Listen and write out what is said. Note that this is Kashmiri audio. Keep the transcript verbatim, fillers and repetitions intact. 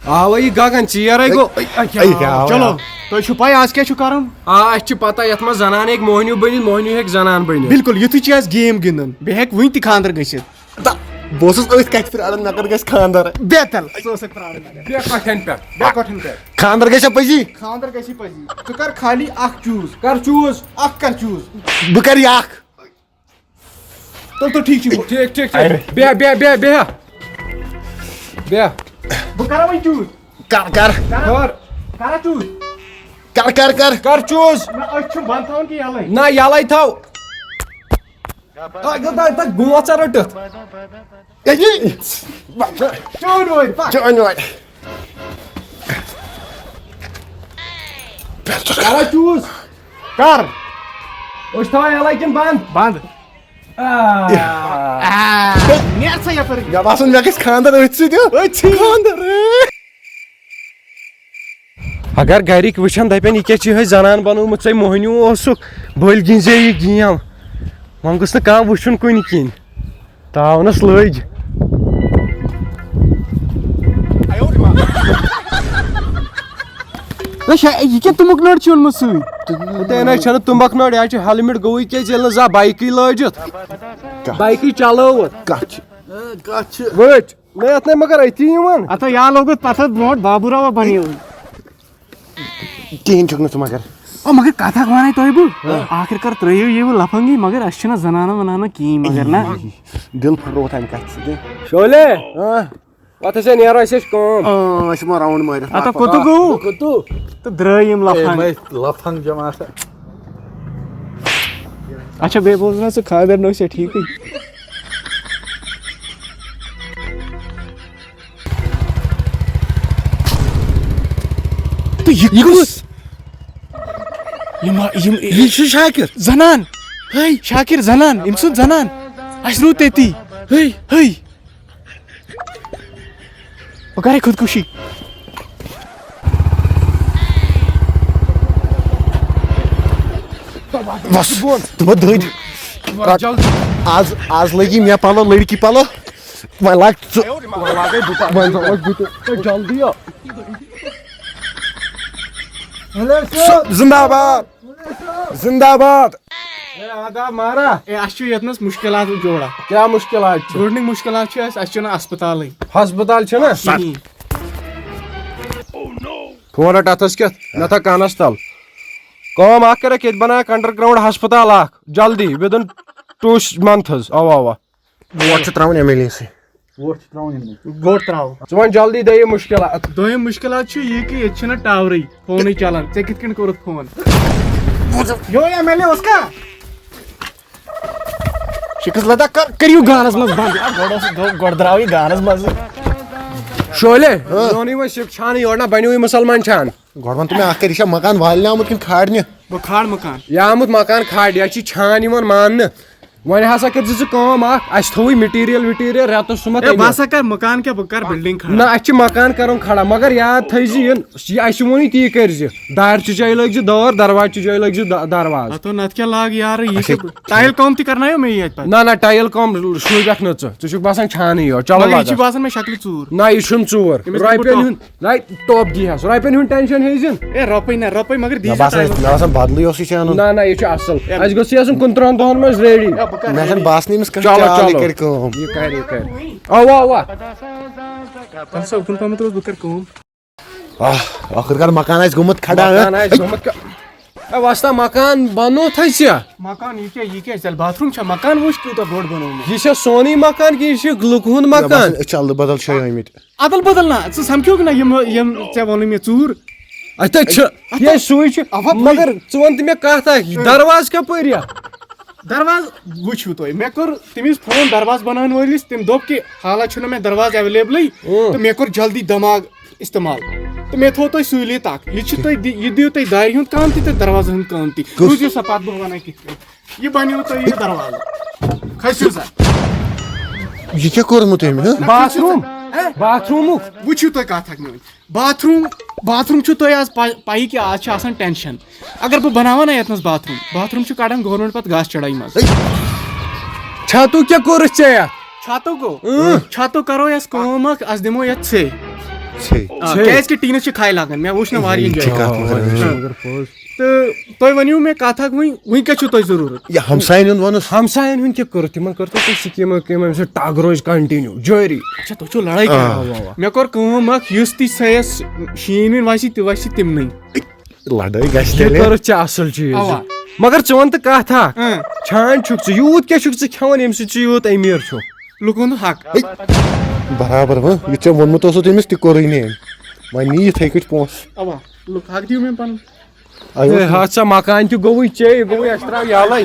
آوے یہِ گگن ژیر ہے گوٚو۔ اے، اے، کیٛاہ آو؟ چلو، تۄہہِ چھُو پَے آز کیٛاہ چھُ کَرُن؟ آ، اَسہِ چھِ پَتہ، یَتھ منٛز زنان ہیٚکہِ موہنیوٗ بٔنِتھ، موہنیوٗ ہیٚکہِ زنان بٔنِتھ۔ بِلکُل، یُتھُے چھِ اَسہِ گیم گِنٛدُن، بیٚیہِ ہیٚکہِ وٕنہِ تہِ خانٛدر گٔژھِتھ۔ تہٕ بہٕ اوسُس أتھۍ کَتھِ پرٛاران، مےٚ کَر گژھِ خانٛدر۔ بیتل، ژٕ اوسُکھ پرٛاران مےٚ۔ بیٚیہِ کۄٹھٮ۪ن پٮ۪ٹھ۔ بیٚیہِ کۄٹھٮ۪ن پٮ۪ٹھ۔ خانٛدر گژھِ پٔزی؟ خانٛدر گژھی پٔزی۔ ژٕ کَر خالی اَکھ چوٗز۔ کَر چوٗز؟ اَکھ کَر چوٗز۔ بہٕ کَرٕ یہِ اَکھ۔ تُل، تُل، ٹھیٖک چھُ۔ ٹھیٖک، ٹھیٖک، ٹھیٖک۔ بیٚہہ، بیٚہہ، بیٚہہ، بیٚہہ۔ بیٚہہ۔ بہٕ کَرا وۄنۍ چوٗز۔ کر، کر۔ کَر۔ کَرا چوٗز۔ کر، کر، کر۔ کر چوٗز۔ نہ، أچھ چھِم بنٛد تھاوُن کہِ یَلَے؟ نہ، یَلَے تھاو۔ آ، یہِ تَتھ، تَتھ گوژھ ژےٚ رٔٹِتھ۔ یہِ، یہِ۔ چون وٲرۍ، پَکھ۔ چون وٲرۍ۔ کَرا چوٗز۔ کر؟ أچھ تھاوان یَلَے کِنہٕ بنٛد؟ بنٛد۔ آ۔ آ۔ نیر سا یپٲرۍ۔ مےٚ باسان، مےٚ گژھِ خانٛدر أتھۍ سۭتۍ، ہا؟ أتھۍ سۭتۍ۔ خانٛدر، اے۔ اگر گرِکۍ وٕچھن، دپن، "یہِ کیٛاہ چھِ یِہوٚے زنان بنومُت، ژےٚ موہنیوٗ اوسُکھ، بٔلۍ گِنٛزے یہِ گیم۔" وۄنۍ گوٚژھ نہٕ کانٛہہ وٕچھُن کُنہِ کِنۍ۔ تاونس لٔگۍ۔ نہ، شا-، یہِ کیٛاہ تُمُک نٔر چھِ اوٚنمُت سۭتۍ؟ تہٕ نہ چھَنہٕ تُمبکھ نٔر، یہِ حظ چھِ ہیلمٹ گوٚوٕے کیٛازِ ییٚلہِ نہٕ زانٛہہ بایکٕے لٲجِتھ۔ کَتھ؟ بایکٕے چلٲوٕتھ۔ کَتھ چھِ؟ کَتھ چھِ؟ وٕچھ، نہ یَتھ نَے مگر أتی یِوان۔ اَتھ یا لوگُتھ پَتہٕ برونٛٹھ بابوٗ راوا بَنیو۔ کِہیٖنۍ چھُکھ نہٕ ژٕ مگر۔ او، مگر کَتھ اَکھ وَنَے تۄہہِ بہٕ۔ ہاں۔ آخر کار ترٛٲیِو یہِ لَفنٛگی، مگر اَسہِ چھِنہ زَنانَن وَنان نہٕ کِہیٖنۍ مگر نہ۔ دِل پھُٹرووُتھ اَمہِ کَتھِ سۭتۍ۔ شولے۔ ہاں۔ پتہٕ ہسا نیرو أسۍ، أسۍ کٲم۔ آ، أسۍ ما راوُنڈ مٲرِتھ۔ اَتھ کوٚت گوٚو؟ کوٚت؟ تہٕ درٛاے یِم لفنگ۔ اے، مےٚ لفنگ جماعت۔ اچھا، بیٚیہِ بوز نہ ژٕ، خانٛدر نہ اوس ژےٚ ٹھیٖکٕے۔ تہٕ یہِ کُس؟ یِم، یِم، یہِ چھُ شاکر۔ زنان۔ ہے۔ شاکر زنان، أمۍ سُنٛد زنان۔ اَسہِ روٗد تٔتی۔ ہے۔ ہے۔ بہٕ کرے خودکُشی۔ بس، تِمو دٔدۍ۔ آز، آز لٔگی مےٚ پلو، لڑکی پلو۔ وۄنۍ لاگ ژٕ۔ وۄنۍ لاگے بہٕ پلو۔ وۄنۍ لاگے بہٕ پلو۔ جلدی آ۔ زندہ باد۔ زندہ باد۔ اے، آداب مارا۔ اے، اَسہِ چھُ ییٚتنَس مُشکِلات جوڑا۔ کیٛاہ مُشکِلات چھِ؟ گۄڈٕنِکۍ مُشکِلات چھِ اَسہِ، اَسہِ چھُنہٕ ہسپتالٕے۔ ہسپتال چھُنہٕ؟ کِہیٖنۍ۔ فون رَٹ اَتھَس کٮ۪تھ، مےٚ تھاو کَنَس تَل۔ کٲم اَکھ کَرَکھ، ییٚتہِ بَناوَکھ underground ہسپتال اَکھ، جلدی، within two months۔ اَوا، اَوا۔ ووٹ چھُ ترٛاوُن ایم ایل اے سٕے۔ ووٹ چھُ ترٛاوُن اَمہِ منٛز۔ ووٹ ترٛاو۔ ژٕ وَن جلدی، دٔیِم مُشکِلات۔ دوٚیِم مُشکِلات چھُ یہِ کہِ ییٚتہِ چھُنہٕ ٹاورٕے، فونٕے چلان۔ ژےٚ کِتھ کٔنۍ کوٚرُتھ فون؟ یو ایم ایل اے اوس کا؟ شِکس لدا کر، کٔرِو گانَس منٛز بنٛد۔ یار، گۄڈٕ اوس، گۄ-، گۄڈٕ درٛاو یہِ گانَس منٛزٕ۔ شولے، ہاں۔ میونٕے وۄنۍ سِکھ چھانٕے یورٕ نہ بنیوٕے مُسلمان چھان۔ گۄڈٕ وَن تہٕ مےٚ اَکھ کَتھ، یہِ چھا مکان والنہِ آمُت کِنہٕ کھارنہِ؟ بہٕ کھارٕ مکان۔ یہِ آمُت مکان کھارنہِ، یہِ چھِ چھان یِوان ماننہٕ۔ وۄنۍ ہسا کٔرۍ زِ ژٕ کٲم اکھ، اَسہِ تھووُے material وٹیٖریل رٮ۪تس سُمتھ ہے، بہٕ أنِتھ۔ ہسا کَرٕ مکان کیٛاہ، بہٕ کَرٕ building کھڑا۔ نہ، اَسہِ چھِ مکان کَرُن کھڑا، مگر یاد تھٲیزِ یہِ، یہِ اَسہِ ووٚنُے تی کٔرۍ زِ۔ دارِ چہِ جایہِ لٲگۍ زِ دٲر، دروازٕ چہِ جایہِ لٲگۍ زِ د-، دروازٕ۔ ہتو نتہٕ کیٛاہ لاگ یارٕ، یہِ اچھا۔ چھِ tile کٲم تہِ کرنایو مےٚ ییٚتہِ پتہٕ۔ نہ، نہ، tile کٲم شوٗبٮ۪کھ نہٕ ژٕ، ژٕ چھُکھ باسان چھانٕے یوت۔ چلو مگر یہِ چھِ لگس۔ باسان مےٚ شکلہِ ژوٗر۔ نہ، یہِ چھُنہٕ ژوٗر۔ أمِس دِمہٕ بہٕ رۄپیَن ٹۄپھ۔ ہُنٛد، نہ، ٹۄپھ دِیٖہَس، رۄپیَن ہُنٛد tension ہیٚیہِ زِ نہٕ۔ اے، رۄپَے نہ، رۄپَے مگر مےٚ دیٖزِ باسان، time۔ مےٚ باسان بدلٕے اوسُے ژےٚ اَنُن۔ نہ، نہ، یہِ چھُ اصٕل۔ اے، اَسہِ گوٚژھ یہِ آسُن کُنترٕٛہَن دۄہَن منٛز ready۔ اے، بہٕ کَرٕ مےٚ چھَنہٕ ready۔ باسنٕے أمِس کانٛہہ چلو، چالٕے چلو۔ کَرِ کٲم۔ یہِ کَرِ، یہِ کَرِ۔ اَوا، اَوا۔ تَمہِ ساتہٕ اُکُن پَہمَتھ روٗد، بہٕ کَرٕ کٲم۔ آہ، ٲخٕر کار مکان آسہِ گوٚمُت کھڑا، مکان ہہ؟ آسہِ گوٚمُت کھڑا۔ اے وۄستا، مکان بنووتھے ژےٚ؟ مکان، یہِ کیٛاہ، یہِ کیٛاہ، ژےٚ bathroom چھا؟ مکان وٕچھ، کوٗتاہ بوٚڑ بنوو مےٚ۔ یہِ چھا سونُے مکان کِنہٕ یہِ چھُ لُکہٕ ہُنٛد مےٚ مکان؟ باسان، أسۍ چھِ الہٕ بدل جایہِ آمٕتۍ۔ ادل بدل نہ، ژٕ سمکھیوکھ نہ یِم، یِم ژےٚ ووٚنُے مےٚ ژوٗر۔ اَتہِ چھِ، اَتھ یہِ چھِ، سُے چھُ۔ اَوا، مگر ژٕ وَن تہٕ مےٚ کَتھ اَکھ، یہِ دروازٕ کَپٲرۍ یا؟ دروازٕ وٕچھِو تُہۍ، مےٚ کوٚر تٔمِس فون دروازٕ بناونہٕ وٲلِس، تٔمۍ دوٚپ کہِ حالہ چھُنہٕ مےٚ دروازٕ available، اۭں۔ تہٕ مےٚ کوٚر جلدی دماغ استعمال۔ تہٕ مےٚ تھوٚو تۄہہِ سہوٗلیت اکھ۔ یہِ چھِ تۄہہِ دِ-، یہِ دِیِو تُہۍ دارِ ہُنٛد کٲم تہِ تہٕ دروازٕ ہُنٛد کٲم تہِ۔ کُس؟ روٗزِو سا پتہٕ بہٕ وَنَے کِتھ کٔنۍ۔ یہِ بنیو تۄہہِ یہِ دروازٕ۔ کھٔسِو سا۔ یہِ کیٛاہ کوٚرمُت أمۍ، ہہ؟ Bathroom؟ Bathroomُک؟ وٕچھِو تُہۍ کَتھ اکھ میٲنۍ۔ Bathroom، bathroom چھُو تۄہہِ آز پَے، پَیی کہِ آز چھِ آسان tension۔ اگر بہٕ بناوان نہ یَتنَس bathroom، bathroom چھُ کَڑان government پَتہٕ گاسہٕ چڑٲے منٛز۔ چھاتو کیٛاہ کوٚرُتھ ژےٚ یَتھ؟ چھاتو گوٚو؟ اۭں۔ چھاتو کَرو یَس کٲم اَکھ، اَس دِمو یَتھ ژھے۔ ژھے۔ آ، ژھے۔ کیازِ کہِ ٹیٖنس چھِ کھاے لاگان، مےٚ وٕچھ نہٕ واریاہن یہِ چھِ جاین۔ کتھ مگر۔ ہاں۔ تہٕ تُہۍ ؤنِو مےٚ کتھ اکھ وۄنۍ، وۄنۍ کیٛاہ چھُو تۄہہِ ضروٗرت؟ یہِ ہمساین ہُنٛد ووٚنُس۔ ہمساین ہُنٛد کیٛاہ کوٚرُتھ؟ تِمن کٔرتو تُہۍ سکیٖمہ وکیٖمہ، ییٚمہِ سۭتۍ ٹگ روزِ کنٹِنیو جٲری۔ اچھا، تُہۍ چھِو لڑٲے کران؟ آ۔ اوا، اوا۔ مےٚ کوٚر کٲم اکھ، یُس تہِ سۄ یۄس شیٖن ویٖن وَسہِ، تہِ وَسہِ تِمنٕے۔ لڑٲے گژھِ یہِ تیٚلہِ۔ کوٚرُتھ ژےٚ اصل چیٖز۔ اوا۔ مگر ژٕ وَن تہٕ کتھ اکھ۔ اۭں۔ چھان چھُکھ ژٕ، یوٗت کیٛاہ چھُکھ ژٕ کھٮ۪وان، ییٚمہِ سۭتۍ ژٕ یوٗت أمیٖر چھُکھ؟ لُکن ہُنٛد حق۔ ہے، برابر وۄنۍ، یہِ ژےٚ ووٚنمُت اوسُتھ أمِس، تہِ کوٚرُے نہٕ أمۍ۔ وۄنۍ نی یِتھَے کٔٹھۍ پونٛسہٕ۔ اوا، لُکھ حق دِیِو مےٚ پنُن۔ آیو ہے، ہتھ سا مکان تہِ گوٚوُے ژےٚ، یہِ گوٚوُے، اَسہِ ترٛاو یَلَے۔